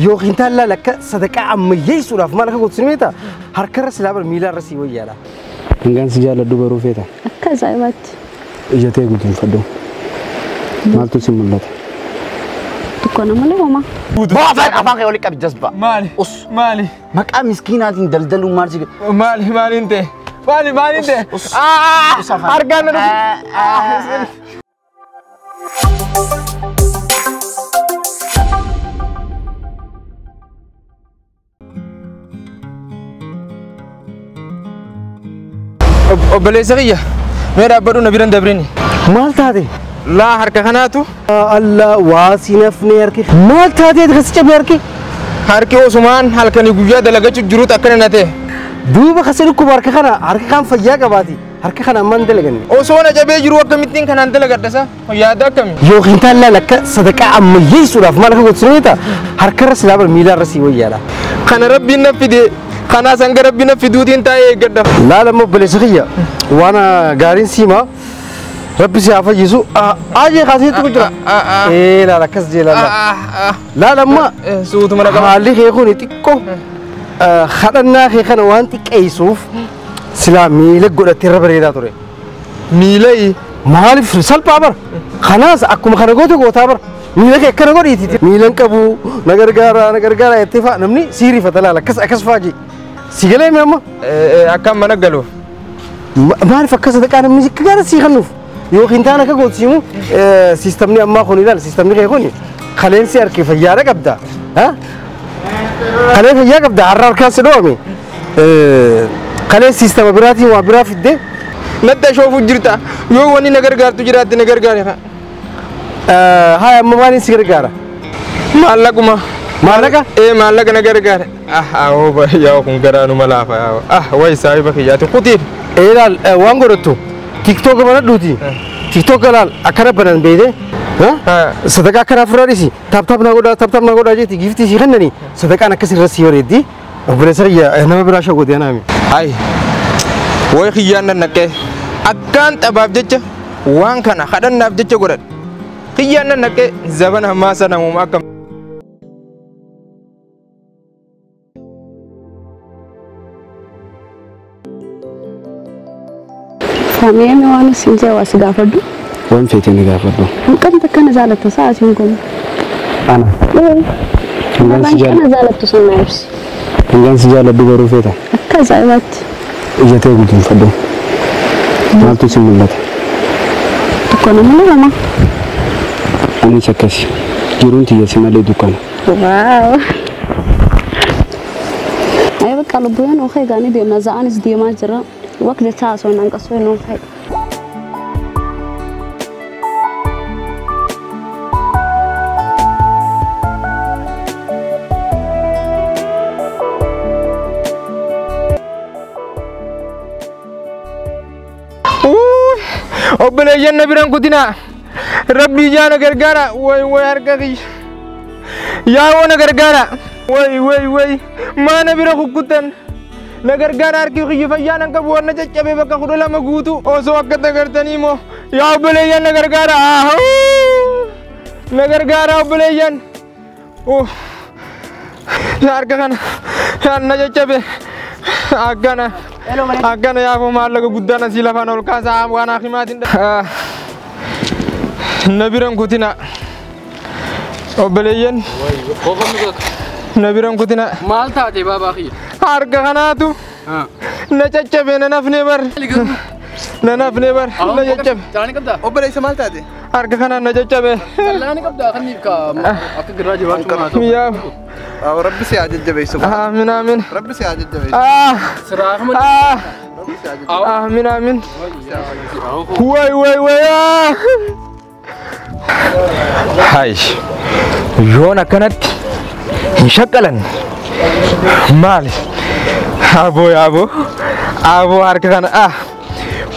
Yookiin taallaa lakka sadaqaa ammayyeessuudhaaf maal akka gootu beektaa? Harkarra silaa bara miilarra sii wayyaadha. Hangaan si jaalladhu baruu feeta. Akka ajaa'ibaatti. Ija tee guduunfadhu. Maaltu si mul'ata? Dukkana malee homaa. Afaan afaan kee walitti qabi jazba. Maali? Us. Maali? Maqaa miskiinaatiin daldaluun maal si Maali? Maaliin ta'e? Maali? Maaliin ta'e? Us. Ah! Us afaan. Harkaan na dhufu. Obboleessa kiyya mee dhaabbadhu na biran dabrini. Maal taate? Laa harka kanaatu Allah waa si nafne harki. Maal taatee kasi cabee harki? Harki osumaan halkanii guyyaa dalagachuu jiruutu akkana na ta'e. Duuba kasi dhukkuba harka kana harka kaan fayyaa qabaati. Harka kana ammaan dalaganne. Osoo na cabee jiru akkamittiin kanaan dalagadha sa? Yaada akkami? Yookiin taallaa lakka sadaqaa ammayyeessuudhaaf maal akka gootu beektaa? Harkarra silaa bara miilarra sii wayyaadha. Kana rabbiin na fide kanaas hanga rabbiin na fiduutiin taa'ee eeggadha. Laala immoo obboleessa kiyya waan gaariin siimaa rabbi si haa fayyisu. Aajee kaasee jira. Ee laala akkas jee laala. Laala amma Suutuma na qaba. Haalli kee kun xiqqoo kadhannaa kee kana waan xiqqeessuuf silaa miila godhattee irra bareedaa ture. Miilayi. Maaliif salphaa bara? Kanaas akkuma kana goote gootaa bara. Miila kee akkana godhiiti. Miilan qabu na gargaara na gargaara jettee fa'a namni siirifata laala akkas akkas fa'aa jee. Si galee mi amma? Akkam mana galuuf. Maaliif akka sadaqaa namni akka gaara sii kennuuf? Yookiin taan akka gootu siimu siistamni ammaa kun ilaal siistamni kee kun kaleensi harki fayyaadha qabda. Kalee fayyaa qabda har'a harkaan si dhoowame. Kalee siistama biraatiin waa biraa fidde. Natti ashoofu jirta. Yoo wanni na gargaartu jiraatte na gargaari. Haa amma maaliin si gargaara? Maallaquma. Maallaqa? Ee maallaqa na gargaara. Ah awoo yaa kun garaanuma laafa yaa. Ah wayi saahiba kiyyaati kutiif. Ee ilaal waan godhattu TikTok banadhuuti. TikTok ilaal akkana banan beeyte. Sadaqaa akkana ofirraa dhisi. Tap tap na godhaa tap tap na godhaa jeeti giiftii sii kennani. Sadaqaan akkas irra sii bareeddi. Obboleessa kiyya nama biraa shawwate anaami. Hai. Wayi kiyyaan nan naqee akkaan xabaaf jecha waan kana kadhannaaf jecha godhadhe. Kiyyaan nan naqee zabana ammaa sana namuma akka Saamiyee waan isin jee waa si gaafadhu. Waan feete ni gaafadhu. Hanqamta akkana jaalatta sa'aatiin kun. Ana. Hangaan si Akkana jaalattu sun na ibsi. Hangaan si jaalladhu baruu feeta. Akka ajaa'ibaatti. Ija tee guduunfadhu. Maaltu si mul'ata? Dukkana malee homaa. Anis akkasi. Jiruun tiyya si malee dukkana. Waaw. Ayii bakka lubbuun oofee gaanii deemna za'anis deemaa jira. Waqti taasoo naan qasoo hin oofee. Obboleeyyan na biraan kutinaa. Rabbi ijaa na gargaara. Way way harka kiyya. Yaa na gargaara. Way way way maa na bira kukkutan. Na gargaara harki kiyya fayyaa nan qabu waan na caccabee bakka 12 guutu osoo akka dagartanii moo yaa obboleeyyan na gargaara. Na gargaara obboleeyyan. Harka kana na caccabe akkana. Akkana yaafoo maallaqa guddaan asii lafaan ol kaasaa waan akimaatiin na biran kutina. Obboleeyyan na biran kutina. Maal taate baabaa kiyya? Harka kanaatu na caccabe na nafne bar. Na nafne bar na caccabe. Calaani qabdaa? Obboleessa maal taate? Harka kanaan na caccabe. Calaani qabdaa kanniif ka akka girraa jabaachuu maa ta'u. Yaa. Rabbi si haa jajjabeessu. Aamin aamin. Rabbi si haa jajjabeessu. Siraafuma. Aamin aamin. Way way way. Hai. Yoon akkanatti hin shaqqalan. Maali? Aboo aboo. Aboo harka kana.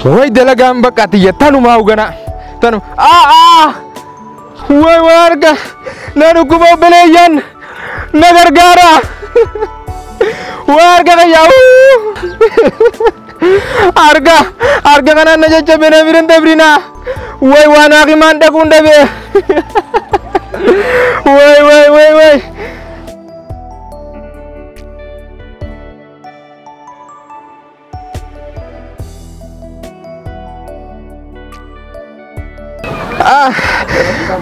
Way dalagaan bakka tiyya tanumaa hogganaa. Tanuma. Way way harka. Na dhukkuba obboleeyyan. Na gargaara. Way harka kiyya. Harka harka kanaan na jajjabe na biran dabrinaa. Way waan hakimaan dhaquun dhabe. Way way way way. Ah.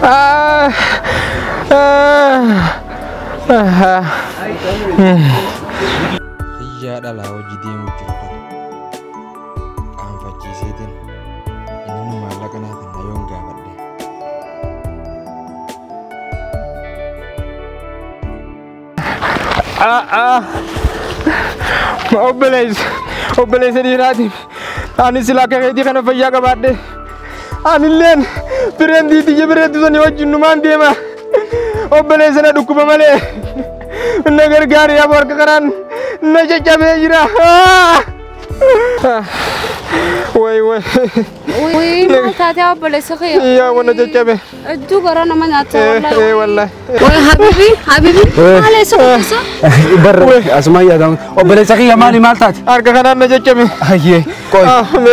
Ah. Hiyyaa dhalaa hojii deemu jiru kana qaanfachiiseetiin inni maallaqa naa kenna yoon gaafadhe. Ah. Obboleessa, obboleessa dhiiraatiif ani silaa akka keetii kana fayyaa qabaadhe. Anilleen fireentii tiyya bireetti sanii wajjin numaan deema. Obboleessa na dhukkuba malee na gargaari yaa harka kanaan na caccabee jira. Way way. Wii maal taatee obboleessa kiyya? Yaa wanna caccabe. Hedduu garaa nama nyaata wallaahi. Ee wallaahi. Way habibi habibi maal eessa kutusa? Barra asuma yaadamu. Obboleessa kiyya maali maal taate? Harka kanaan na caccabe. Ayyee qoy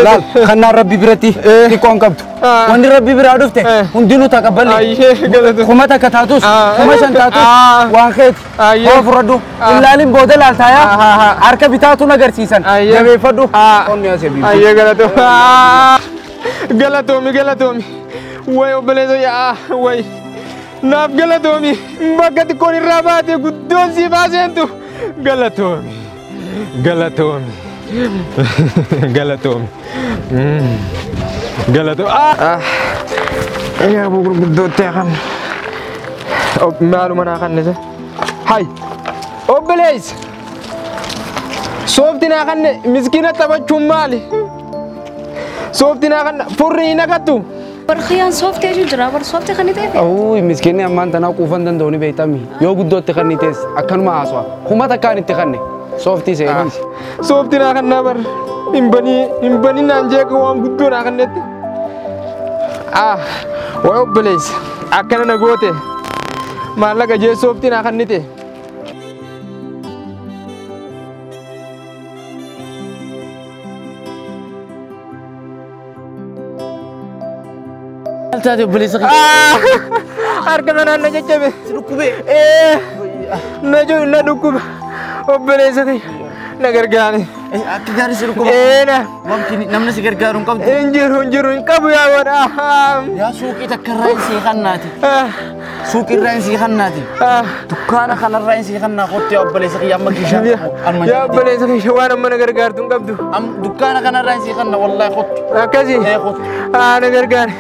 laal kannaan rabbi biratti xiqqoon qabdu. Wanni rabbi biraa dhufte hundinuu taqabballe. Ayyee galata. Kuma takka taatus kuma shan taatus waan keeti. Koo fudhadhu. Ilaalin booda laaltaayaa harka bitaatu agarsiisan. Jabeeffadhu. Onni asii biifu. Ayyee galata. Galatoomi galatoomi. Way obboleessa yaa way. Naaf galatoomi. Bakka xiqqoon irraa baate guddoon si baaseentu. Galatoomi. Galatoomi. Galatoomi. Galatoomi. Yaa gurguddootti kan. Maaluma naa kannise. Hay. Obboleessa. Soofti naa kanne miskiina taphachuun maali? Soofti naa kanna furrii hin agattu. Barqiyaan sooftee jira bar sooftee kan ta'e. Awuu miskiinni ammaan tanaa quufan danda'u ni beektami. Yoo guddootti kan ni teesse akkanuma haasawaa. Kuma takkaan itti kanne sooftii seenis. Soofti naa kannaa bar hin banii naan jeeqa waan guddoo naa kannetti. Ah way obboleessa akkana na goote maallaqa jee sooftii naa kannite. Taate obboleessa kiyya. Harka kanaan na caccabe. Si dhukkubee? Na jiru na dhukkuba. Obboleessa kiyya na gargaari. Akka gaarii si dhukkuba? Na. Wanti namni si gargaaru hin qabdu? Hin jiru hin jiru hin qabu yaa godha. Yaa suuqii takka irraa hin sii kannaati. Suuqii irraa hin sii kannaati. Dukkaana kanarraa hin sii kannaa kottu yaa obboleessa kiyya amma kishaa. Yaa obboleessa kiyya waan amma na gargaartu hin qabdu. Dukkaana kanarraa hin sii kanna wallaahi kottu. Akkasii? Kottu. Na gargaari.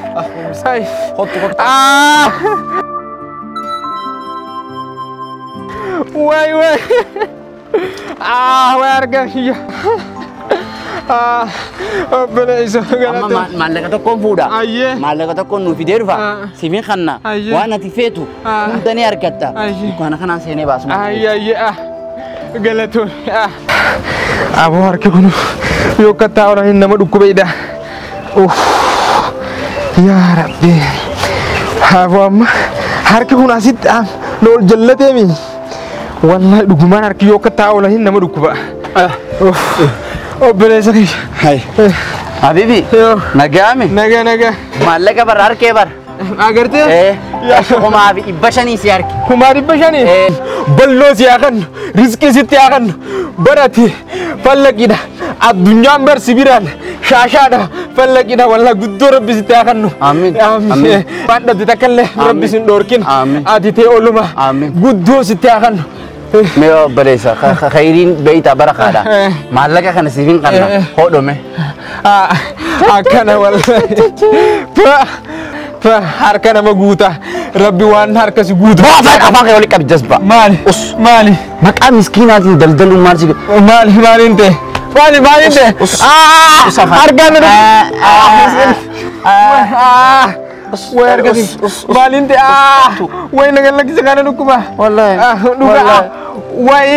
Kottu kottu. Way way. Way harka kiyya. Obboleessa galatoom. Amma maallaqa tokkoon fuudha. Maallaqa tokkoon nuu fidee dhufa. Siifin kanna. Waan ati feetu hunda ni argatta. Dukkaana kanaan seenee baasuma. Ayyee galatoom. Aboo harki kun yoo kattaa oolan nama dhukkubeedha. Yaa Rabbi. Aboo amma harki kun asitti na ol jallateemi. Wallahi dhugumaan harki yoo kattaa oolan nama dhukkuba. Obboleessa kiyya. Habibi. Nagaame. Nagaa nagaa. Maallaqa bara harkee bara. Agartee? 5,500 si harke. 5,500? Balloo si haa kennu, riskii sitti haa kennu, barati fallaqidha. Addunyaan bar sibiraan shaashaadha fallaqidha wallaa guddoo rabbi sitti haa kennu. Amiin. Amiin. Waan dhabde takka illee rabbi sin dhoorkin. Ati ta'e oluma. Guddoo sitti haa kennu. Mee obboleessa khayriin beeytaa barakaadha. Maallaqa kana siif hin qabna hodhome. Akkana wallahi. Harka nama guuta. Rabbi waan harka si guuta. Afaan kee walitti qabi jazba. Maali? Maali? Maqaa miskiinaatiin daldaluun maal si Maali maaliin ta'e? Maali maaliin ta'e? Harka nama. Way harka si. Maaliin ta'e? Way nagan lakkisa kana dhukkuba. Wallahi. Dhugaa. Way.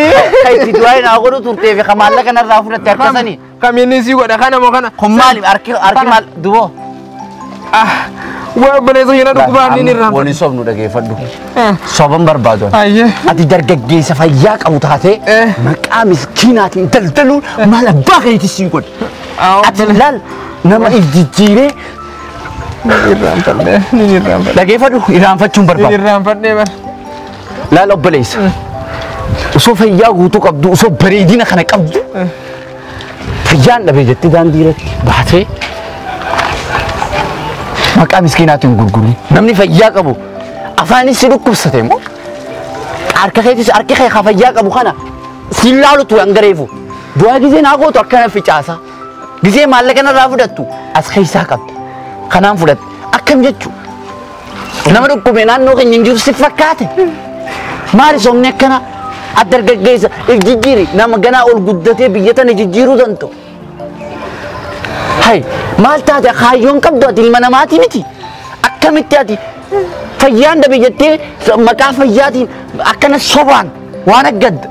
Kayti du'aa naa godhu turtee fi maallaqa narraa fudhatte harka sanii. Kamiin si godha kana moo kana? Kun maali harki maal duboo? Way obboleessa yana dhukkubaa inni irraa. Wani sobnu dhageeffadhu. Soban barbaadu. Ati dargaggeessa fayyaa qabu taatee maqaa miskiinaatiin daldaluun maal abbaa keetii si godha. Ati laal nama if jijjiiree Irraanfadhee ni irraanfadhe. Dhageeffadhu irraanfachuun barbaadu. Irraanfadhee bar. Laal obboleessa. Osoo fayyaa guutuu qabdu osoo bareedina kana qabdu fayyaan dhabee jettee daandii irratti baatee Maqaa miskiinaatiin gurgurin. Namni fayyaa qabu afaanis si dhukkubsate moo harka keetis harki kee fayyaa qabu kana si laalutu hangareefu. Du'aa gisee naa gootu akkana ficaasa. Gisee maallaqa narraa fudhattu as keessaa qabda. Kanaan fudhatte akkam jechuu? Nama dhukkube naannoo keenya hin jiru si fakkaate. Maali somni akkana addargaggeessa if jijjiiri nama ganaa ol guddatee biyya tana jijjiiruu danda'u. Hai maal taate kaayyoon qabdu ati ilma namaati miti. Akkamitti ati fayyaan dhabe jettee maqaa fayyaatiin akkana sobaan waan aggadda.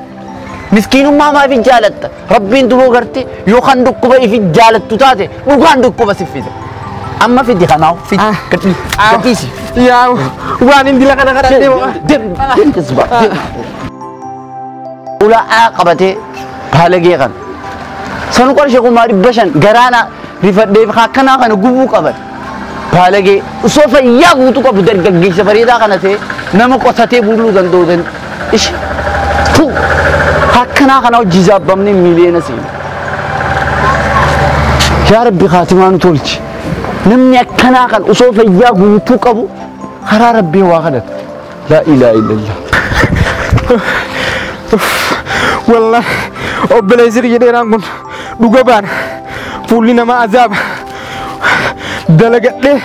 Miskiinummaa maaf hin jaalatta? Rabbiin duboo gartee yookaan dhukkuba if jaalattu taate dhugaan dhukkuba si fida. Amma fidi kanaaf fidi gadhiisi. Yaa waan hin dila kana kadhadhee moo. Deem jazbaa deem. Ulaa qabatee baalagee kana. Sanu qarshii 500 garaana rifadhee akkanaa kana gubuu qaban. Baalagee osoo fayyaa guutuu qabu dargaggeessa bareedaa kana ta'e nama qotatee buluu danda'u ishi tu akkanaa kana hojii zaabbamnee miiliyoona seena. Yaa Rabbi kaatimaa nu tolchi. Namni akkanaa kan osoo fayyaa guutuu qabu karaa Rabbii waa kadhata. Laa ilaaha illallah. Wallah obboleessi kiyya dheeraan kun dhuga baana fuulli namaa azaaba dalagadhee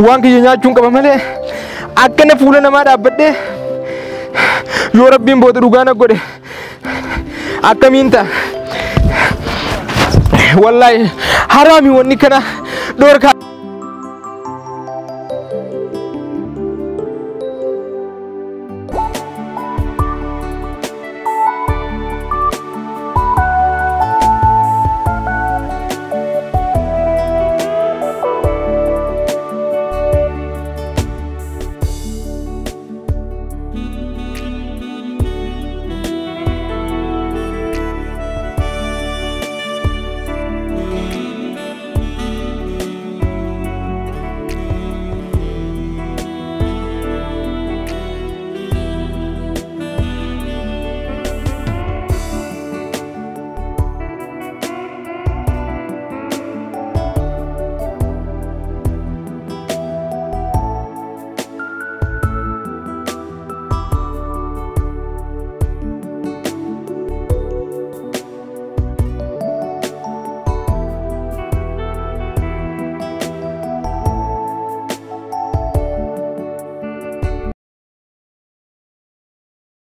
waan kiyya nyaachuun qaba malee akkana fuula namaa dhaabbadhee yoo Rabbiin booda dhugaa na godhe akkamiin ta'a? Wallaahi haraami wanni kana dhoorkaa.